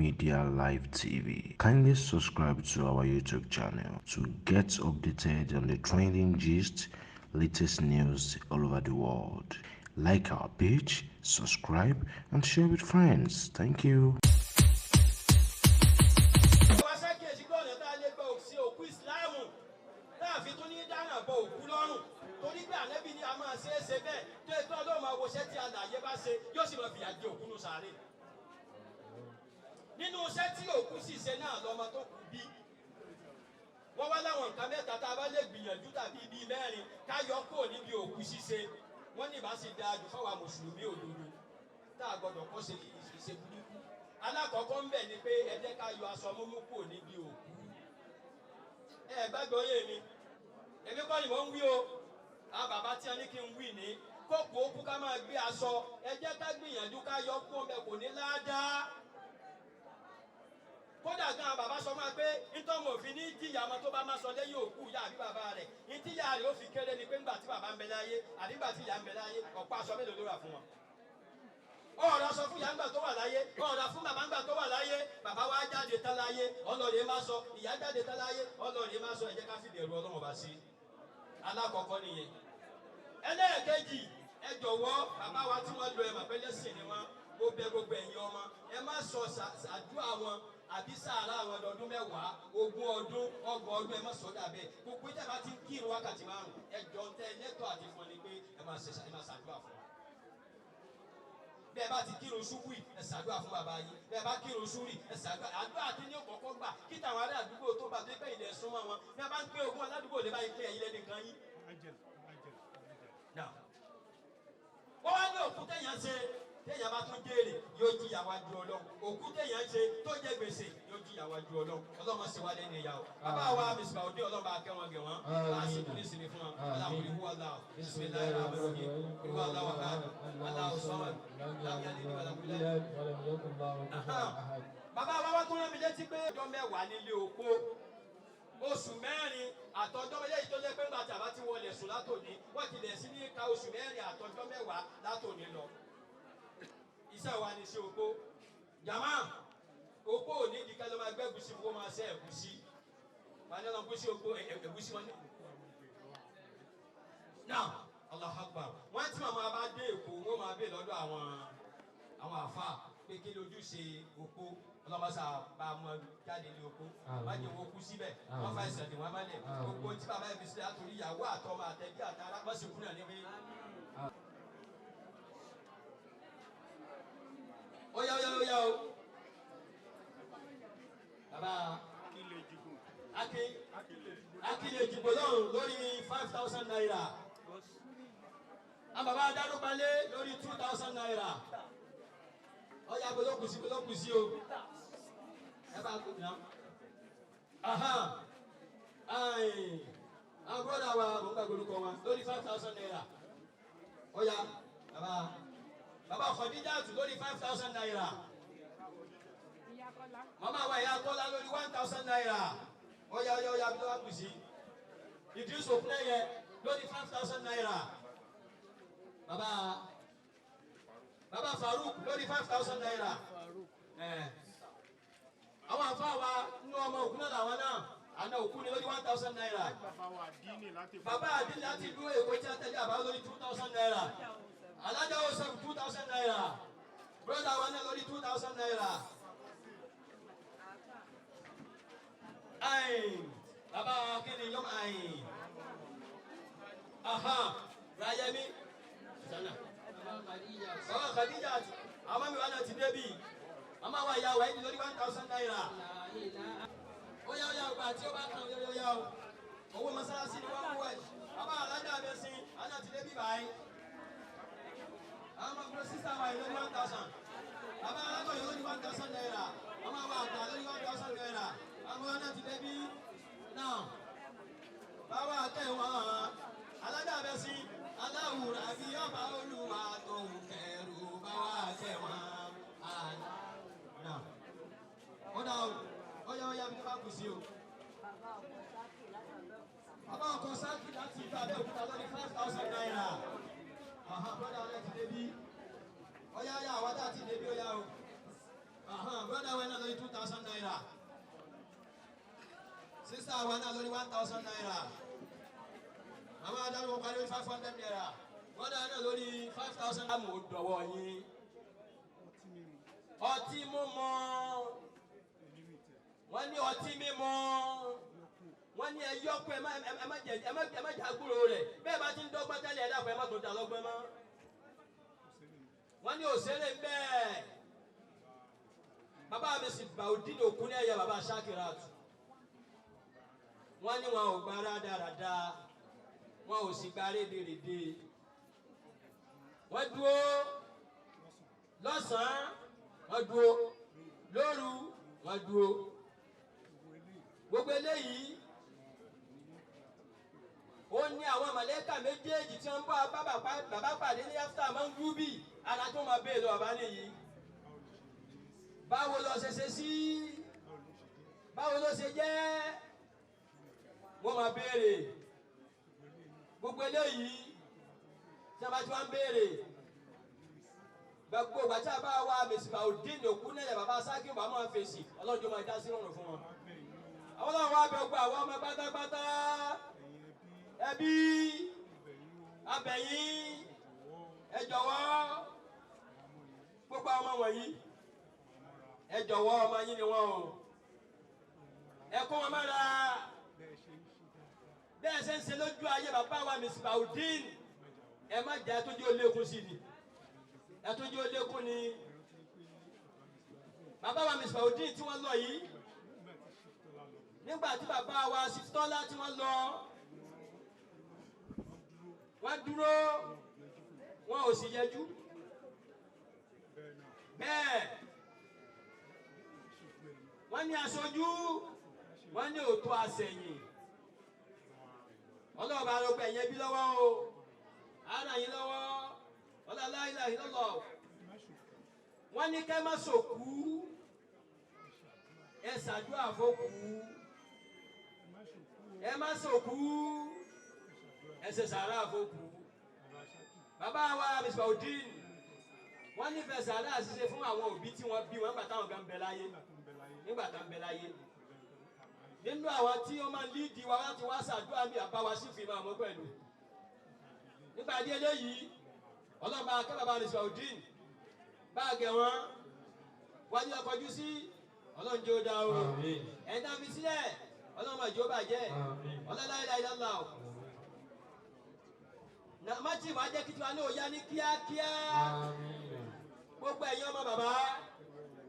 Media Live TV. Kindly subscribe to our YouTube channel to get updated on the trending gist, latest news all over the world. Like our page, subscribe, and share with friends. Thank you. Wá ṣàkíyèsí pé ọ̀nà tá a lè gba òsì òkú ìsìláàmù tá a fi tún ní dáná bọ òkú lọ́rùn, torí pé ànábì ni a máa ṣe é ṣe bẹ́ẹ̀ tó ẹgbẹ́ ọlọ́run máa woṣẹ́ tí alàyè bá ṣe, yóò sì máa fìyà jẹ òkú nù sáré. Nínú iṣẹ́ tí òkú sì ṣe náà lọ́mọ tó kú bí wọ́n wá láwọn nǹkan mẹ́ta tá a bá lè gbìyànjú tàbí bíi mẹ́rin ká yọ kúrò níbi òkú ṣíṣe, wọ́n ní ìbá sì dáa jù fáwa mùsùlùmí òdodo tá a gbọ́dọ̀ kọ́ ṣe ìṣe burúkú. Alákọ̀ọ́kọ́ ń bẹ̀ ni pé ẹ jẹ́ ká yọ aṣọ múmú kúrò níbi òkú. Ẹ gbàgbọ́ yé mi, èmi kọ́ ni mò ń wí o. Àwọn bàbá tí a ní kí n wí ní kókò òkú ká máa gbé aṣọ, ẹ jẹ́ ká gbìyànjú ká yọ kúrò ńbẹ̀, kò ní ládàá. Kódà gan, àwọn bàbá sọ máa pé nítorí òfin ní jìyà ọmọ tó bá máa sọ lẹ́yìn òkú ìyá àbí bàbá rẹ̀, ní tíyà rẹ̀ ó fi kéré ni pé ńgbà tí bàbá ń bẹ láyé àbí ńgbà tí ìyá ń bẹ láyé, ọ̀pọ̀ aṣọ mélòó ló rà fún wọn? Ọ̀rọ̀ sọ fún ìyá ńgbà tó wà láyé, ọ̀rọ̀ fún bàbá ńgbà tó wà láyé. Bàbá wa jáde tán láyé, ọlọ́ọ̀rẹ́ má sọ. Ìyá jáde tán láyé, ọlọ́ọ̀rẹ́ má sọ. Ẹ jẹ́ ká fi bẹ̀rù Ọlọ́run bá sí. Alákọ̀ọ́kọ́ nìyẹn. Ẹlẹ́ẹ̀kejì, ẹ jọ̀wọ́, bàbá wa tí wọ́n lo ẹ̀mọ̀ pẹ́lẹ́sìn ni wọ́n. Mo bẹ̀ gbogbo ẹ̀yin ọmọ, ẹ má sọ ṣàdúrà wọn àbí sàárà wọn lọ́dún 10, 20 ọdún, 30 ọdún, ẹ má sọ dàbẹ́. Gbogbo ìjàmbá ti ń kírun wákàtí 5, ẹ jọ ń tẹ lẹ́tọ̀ọ́ àti fún ọ ni pé ẹ má ṣàdúrà fún wọn. Bẹ́ẹ̀ bá ti kírun ṣubú, ẹ ṣàdúrà fún bàbá yín. Bẹ́ẹ̀ bá kírun ṣúrì, ẹ ṣàdúrà. Àdúrà kí ni ó kọ́kọ́ gbà kí tàwọn ará àdúgbò tó bá tó pé ilẹ̀ súnmọ́ wọn. Bí a bá ń pé ogún aládùúgbò lè bá yín pé ẹ̀yin lẹ́nìkan yín. Wọ́n wá ní òkú téèyàn ṣe, téèyàn bá tún jèrè, yóò jìyà wájú Ọlọ́run. Òkú téèyàn ṣe tó jẹ gbèsè, yóò jìyà wájú Ọlọ́run. Ọlọ́run ṣe wá lẹ́nu ìyá o. Bàbá wa Mr. Odi, Ọlọ́run bá kẹ́ wọn gẹ̀ wọ́n, bá a sì kú ní sinmi fún wọn. Ọlọ́run kò ní wú Allah bisimilayi rahman rahim kò ní wú Allah wà Allahu samad lam yalid walam yulad. Bàbá wa wá tún rán mi létí pé ọjọ́ 10 nílé òpó, oṣù 4 àtọjọ́ eléyìí tó jẹ́ pé ńgbà tí a bá ti wọlé sùn látòní, wọ́n ti lẹ̀ sí ní ka oṣù 4 àtọjọ́ 10 látòní lọ. Iṣẹ́ wa ni iṣẹ́ opó. Jàmá, opó ò ní ìdíkẹ́ ló máa gbẹ́ ẹ̀gúsí fún, kó máa ṣe ẹ̀gúsí. Wọ́n ní ọ̀nà ẹ̀gúsí opó, ẹ̀gúsí wọn ní. Náà Allahu Akbar. Wọ́n tí màmá bá dé Èkó, wọ́n máa bèè lọ́dọ̀ àwọn àfa pé kí lójúṣe opó. Ọlọ́mọṣà bá mọ jáde ní opó, má jẹ́ wọn kú síbẹ̀, wọ́n fa ẹsẹ̀ dì wọ́n mọ́lẹ̀. Gbogbo tí bàbá yẹn fi sílẹ̀ àtòrí ìyàwó àtọmọ àtẹbí àtàrà, wọ́n sì kú náà níbi. Ó yá, ó yá, ó yá o. Bàbá Akílẹ̀ Jìgbò lọ́rùn lórí ₦5,000. Àwọn bàbá Adárúpalẹ̀ lórí ₦2,000. Ó yá, gbọdọ̀kùsí gbọdọ̀kùsí o. Ẹ bá kú náà. Àwọn bọ́dà wa, mò ń gbàgbé orúkọ wọn, lórí ₦5,000. Ó yá, bàbá Khadijatu lórí ₦5,000. Màmá wa ìyá Kọ́lá lórí ₦1,000. Ó yá, ó yá, ó yá, bí wọ́n kù sí. Idris Okuneye lórí ₦5,000. Bàbá Farouk lórí ₦5,000. Àwọn àfa wa nínú ọmọ òkú náà làwọn náà àna òkú ni lórí ₦1,000. Bàbá àdínní láti ìlú Èkó tí a tẹ̀lé àbá lórí ₦2,000. Alájà Osef ₦2,000. Broda wa náà lórí ₦2,000. Bàbá kí ni yọmọ ayin? Rayemi. Sana. Bàbá Khadija àti àwọn mi wà náà ti débi. Màmá wa ìyá wa ẹni lórí ₦1,000. Ó yá, ó yá, ọgbà tí ó bá kàn, ó yá, ó yá o. Owó mọ́sálásí ni wọ́n ń wọ̀ ẹ̀. Bàbá alájà abẹ́sìn, àná ti débi báyìí. Àwọn ọmọ sísá wa yìí lórí 1,000. Bàbá alájọ yìí lórí ₦1,000. Màmá wa àgbà lórí ₦1,000. Àwọn náà ti débi náà. Bàbá àtẹ̀wọ̀n alájà abẹ́sìn, aláwùrà bí ọba olúwa tó ń kẹrù bàbá àtẹ̀wọ̀n. Náà. Ó dà o, ó yá, ó yá, bí wọ́n bá kù sí o. Bàbá ọkọ̀ sáàkì láti ìlú Abẹ́òkúta lórí ₦5,000. Brother ọ̀rẹ́ ti débi. Ó yá, ó yá, àwọn tá a ti débi, ó yá o. Brother wa náà lórí 2,000 naira. Sister wa náà lórí 1,000 naira. Màmá Adamu kọ́ lórí 500 naira. Brother náà lórí 5,000. Àmọ́ dọ̀wọ́ yín. Ọtí mímu. Wọ́n ní ọtí mímu. Wọ́n ní ẹyọ́kú ẹ má jẹ́ àgbúrò rẹ̀. Bẹ́ẹ̀ bá ti ń dọ́gbọ́n tẹ́lẹ̀ ẹ dákun ẹ má tó da lọ́gbọ́n mọ́. Wọ́n ní òṣèré bẹ́ẹ̀. Bàbá mi sì Bàudeen Okuneye bàbá Shakirat. Wọ́n ní wọn ò gba rádaràda, wọn ò sì gba rédèrèdè. Wọ́n dúró lọ́sàn-án, wọ́n dúró lóru, wọ́n dúró. Gbogbo eléyìí ó ní àwọn màlẹ́kà méjèèjì tí wọ́n ń bá bàbá pàdé ní after mangubi ara tó máa bèèrè lọ bàbá nìyí. Báwo lọ ṣe ṣe sí? Báwo ló ṣe jẹ́? Wọ́n máa béèrè. Gbogbo eléyìí tí wọ́n bá ti wá ń béèrè. Gbogbo ìgbà tí a bá wá Misbahudeen Okuneye bàbá Sákì bàbá máa fèsì ọlọ́jọ́ máa já sí rọrùn fún wọn. Àwọn náà wá bẹ gbogbo àwọn ọmọ pátápátá. Ẹbí abẹ̀yìn ẹ jọ̀wọ́ gbogbo àwọn ọmọ wọ̀nyí ẹ jọ̀wọ́ ọmọ yín ni wọ́n o ẹ kó wọn mọ́ra bẹ́ẹ̀ ṣe ń ṣe lójú ayé bàbá wa Misbahudeen ẹ má jẹ́ ẹtúnjú olékún sí ni ẹtúnjú olékún ni bàbá wa Misbahudeen tí wọ́n lọ yìí nígbà tí bàbá wa Siftola tí wọ́n lọ wọ́n dúró wọn ò sì yẹjú bẹ́ẹ̀ wọ́n ní aṣojú wọ́n ní òtó àṣẹyìn ọlọ́ọ̀bá arọgbọ ẹ̀yẹ bí lọ́wọ́ o ara yín lọ́wọ́ ọlọ́lá ilà ìlọ́lọ́ wọ́n ní kẹ́ má sòkú ẹ ṣàdúrà fókú ẹ má sòkú ẹ ṣe sàárà fókú. Bàbá wa Misbahudeen wọ́n nífẹ̀ẹ́ sàárà ṣíṣe fún àwọn òbí tí wọ́n bí wọn nígbà táwọn gan bẹ láyé nígbà táwọn bẹ láyé nínú àwọn tí wọ́n máa ń lídìí wa láti wá ṣàdúrà mi àbá wa sí fìmọ̀ àmọ́ pẹ̀lú nígbà díẹ̀ léyìí ọlọ́ba akẹ́ bàbá Misbahudeen báàgẹ̀ wọn wájú ọkọ̀jú sí ọlọ́run jẹ́ ó dá o ẹ̀yin tá a fi sílẹ̀ ọlọ́run máa jẹ́ ó bàjẹ́ ọlọ́láìláìlọ́lá o nàmátì wàá jẹ́ kí tiwa ní òya ní kíákíá gbogbo ẹ̀yin ọmọ bàbá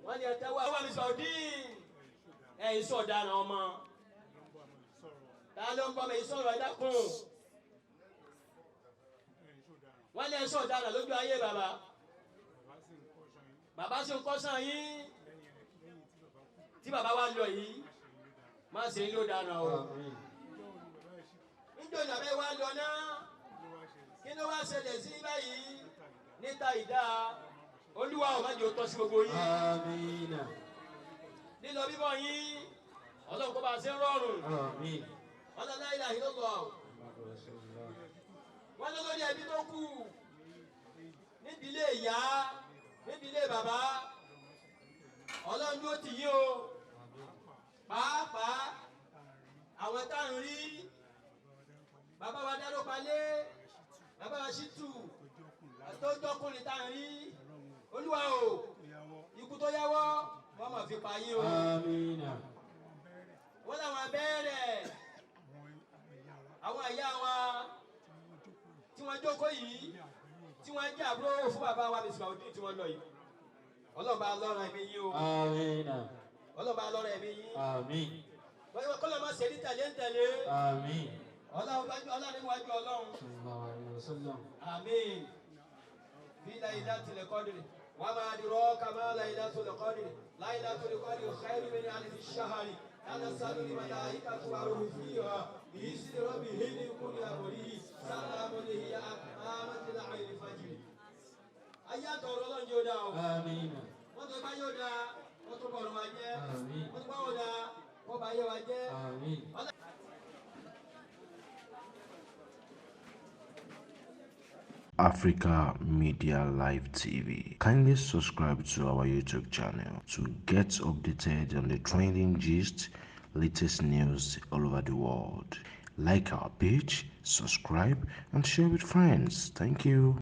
wọ́n ní ẹ̀tẹ́ wá wà Misbahudeen ẹ̀yin sọ̀daràn ọmọ ta ló ń bọ́ mi sọ̀rọ̀ ẹ dákun wọ́n ní ẹ̀ sọ̀daràn lójú ayé bàbá bàbá sì ń kọ́sàn yín tí bàbá wa lọ yìí má ṣe ń lò dáná o níjọ́ ìyàbẹ̀ wa lọ náà kí ló wá ṣẹlẹ̀ sí báyìí níta ìdá olúwa ò má jẹ́ ó tọ́ sí gbogbo yín lílọ bíbọ̀ yín ọlọ́run kó bá a ṣe ń rọrùn ọlọ́run la ilaha illallah wọ́n lọ lórí ẹbí tó kù nídìílé ìyá nídìílé bàbá ọlọ́run ló tì yín o pàápàá àwọn táwọn rí bàbá wa dáró palẹ̀ bàbá wa Ṣítù tó jọkùnrin táwọn rí olúwa o ikú tó yáwọ́ wọ́n mọ̀ fi pa yín o wọ́n làwọn abẹ́rẹ́ àwọn ìyá wa tí wọ́n jókòó yìí tí wọ́n jẹ́ àbúrò fún bàbá wa Misbahudeen tí wọ́n lọ yìí ọlọ́run bá lọ́rọ̀ ẹ̀mí yín o ọlọ́run bá lọ́rọ̀ ẹ̀mí yín kọ́lọ́ máa ṣe ní tẹ̀lé ń tẹ̀lé ọlọ́run níwájú ọlọ́run àmín bí Laylatul Qadr wa ma adraka ma Laylatul Qadr Laylatul Qadr khayrun min alfi shahri tanazzalu al-malaikatu war-ruhu fiha bi'izni rabbihim min kulli amrin salamun hiya hatta matla'il fajr. Ayé àtọ̀rọ̀ ọlọ́run yóò dá o. Wọ́n tó bá yóò dá, wọ́n tó bọ̀rọ̀ wa jẹ́. Wọ́n tó bá wọ́n dá, wọ́n bá yé wa jẹ́. Africa Media Live TV. Kindly subscribe to our YouTube channel to get updated on the trending gist, latest news all over the world. Like our page, subscribe, and share with friends. Thank you.